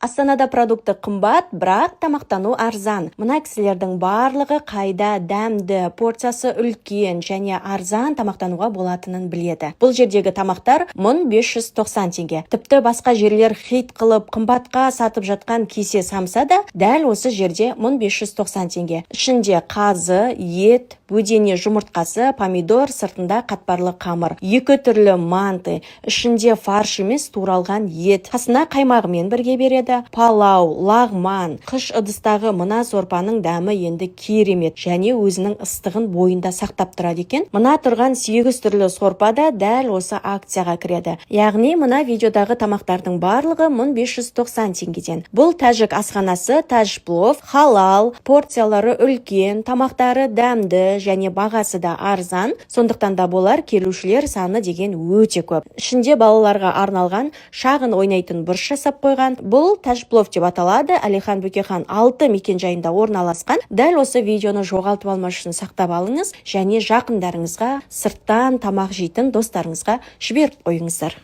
Астанада продукты қымбат, бірақ тамақтану арзан. Мына кісілердің барлығы қайда дәмді, порциясы үлкен және арзан тамақтануға болатынын біледі. Бұл жердегі тамақтар 1590 теңге. Тіпті басқа жерлер хит қылып, қымбатқа сатып жатқан кесе самса да дәл осы жерде 1590 теңге. Ішінде қазы, ет, бөдене жұмыртқасы, помидор, сыртында қатпарлы қамыр. Екі түрлі манты, ішінде фарш емес, туралған ет. Қасына қаймағымен бірге береді. Палау, лағман, қыш ыдыстағы мына сорпаның дәмі енді керемет және өзінің ыстығын бойында сақтап тұрады екен. Мына тұрған сегіз түрлі сорпа да дәл осы акцияға кіреді. Яғни мына видеодағы тамақтардың барлығы 1590 теңгеден. Бұл тәжік асханасы «Тәж плов», халал, порциялары үлкен, тамақтары дәмді және бағасы да арзан. Сондықтан да болар, келушілер саны деген өте көп. Ішінде балаларға арналған шағын ойнайтын бұрыш жасап қойған. Бұл «Тәж плов» деп аталады. Әлихан Бөкейхан 6 мекенжайында орналасқан. Дәл осы видеоны жоғалтып алмас үшін сақтап алыңыз және жақындарыңызға, сырттан тамақ жейтін достарыңызға жіберіп қойыңыздар.